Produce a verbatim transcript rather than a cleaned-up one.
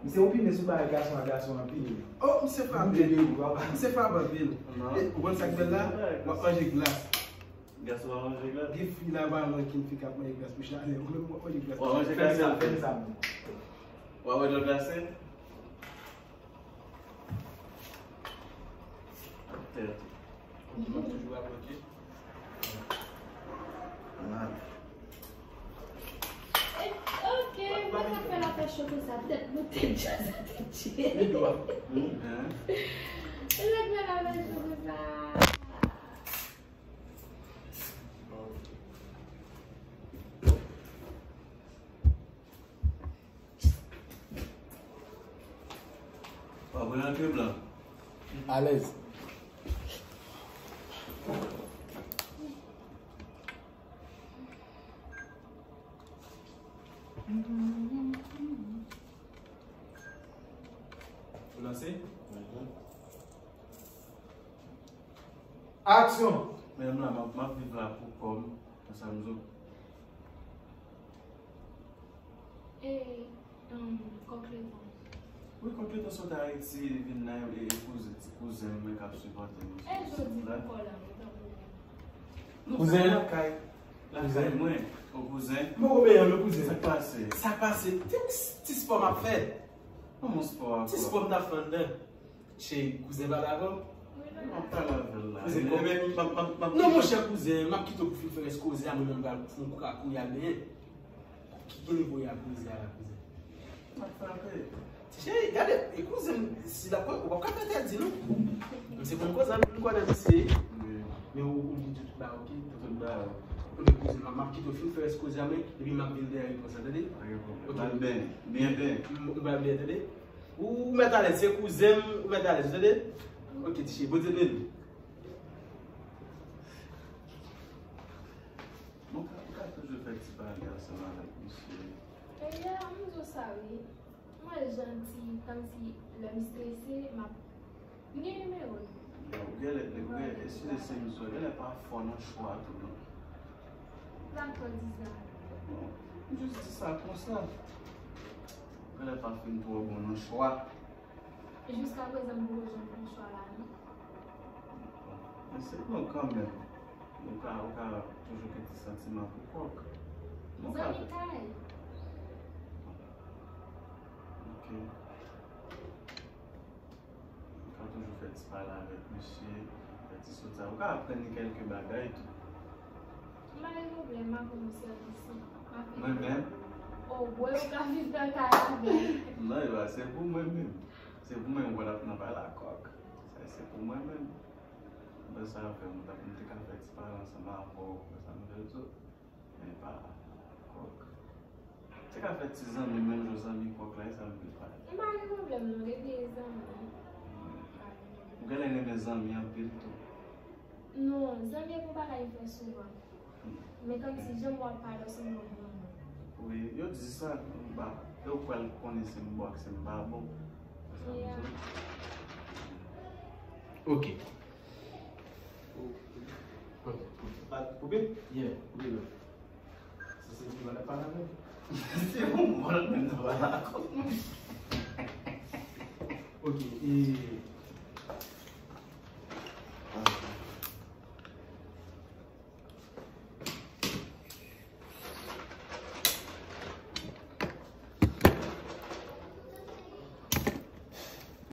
Se opine sou bagay gason a gason anpil. Oh, misye frape. Misye frape anpil. E, ou konn sa k bèl la? W ap manje glas. Gason ap manje glas? Gen fi la pa manke fi k ap manje glas pou chalè. Ou menm w ap manje glas. W ap manje glas? Fè sa, fè sa. W ap manje glase? Tèt. Toujou ap manke. Malad. Ok, mwen ka fè l ap fè cho konsa, tèt nou, tèt djaz la, tèt djaz. Li dwa. E lè mwen la fè cho konsa. W ap rantre blan. Alèz. Ou lanse? Aksyon! Men m la, m ap, m ap viv la pou kò m, konsa m di w. E, um, Kòk Letan. Wi, Kòk Letan sot Ayiti, li vin la, e, e kouzen, ti kouzen mwen k ap sipòte m. E jodi pou kò la, ou tankou. Non, kouzen lakay. Lakay mwen, o kouzen. M poko peye l, kouzen. Sa k pase? Sa k pase? Ti, ti spò m ap fè. Kòman spò a? Ti spò m t ap fè anndan. Cheri, kouzen pale avè w? M ap pale avè l la. Kouzen, men, men, m ap, m ap, m ap. Non, monchè, kouzen, m ap kite w pou fin fè rès koze a, mwen menm m pral fon kou ka kouri al benyen. Ki, ki nivo y a koze a la, kouzen? M ap frape. Ti cheri, gade, e kouzen, si l ap kouri, ou p ap ka fè entèdi, non. M se konn koze anpil, m konnen misye. Wi. Men ou, ou di tout ba, ok? Tout ba. Ok, kouzen, m ap, m ap kite w fin fè rès koze a, men, epi m ap vin dèyè repons la, tande? Pa gen pwoblèm. Ok. Pral benyen, byen benyen. M, m pral benyen, tande? Ou, ou mèt alèz, se kouzen m, ou mèt alèz, tande? Ok, ti cheri, Bondye beni. Bon, ou ka, ou ka toujou fè ti pale ansanm avèk misye. E, m di w sa, wi. Mwen janti, kòmsi lè m strese, m ap, m gen nimewo l. Yo, ou genlè, ou genlè, eskize si m di w, genlè pa fò nan chwa tou, non. Sa k fè w di sa? Bon, m jis di sa konsa. Genlè pa fin twò bon nan chwa. Jiskaprezan, m poko janm fè chwa la, non. Men se bon kanmenm. Ou ka, ou ka toujou gen ti santiman pou Kòk. Zanmi kay. Ok. Ou ka toujou fè ti pale avèk misye, fè ti soti. Ou ka aprann li kèlke bagay tou. M pa gen pwoblèm, m ap rann ou sèvis. M ap fè. Mwen menm? O, bwè, ou ka viv nan kay avè m. Non, yo, se pou mwen menm. Se pou mwen, mwen ap nan pale ak Kòk. Sa se pou mwen menm. Mwen sa fè, mwen t ap, mwen te ka fè ti pale ansanm avè w, mwen sa m vle di w. Men pa Kòk. Te ka fè ti zanmi, menm jan zanmi Kòk la, e sa m vle pale. M pa gen pwoblèm non, depi e zanmi. Ou genlè renmen zanmi anpil tou. Non, zanmi e pou bagay m fè souvan. Men kòmsi jan w ap pale w sanble yon bon moun. Wi, yo di sa, m pa, e ou kwè l konnen si m bon ak si m pa bon. Yeah. Ok. Koupe? Yeah, koupe la. Se, se pou mwen pale avè l. Se pou mwen menm nan pale ak ou. Ok, e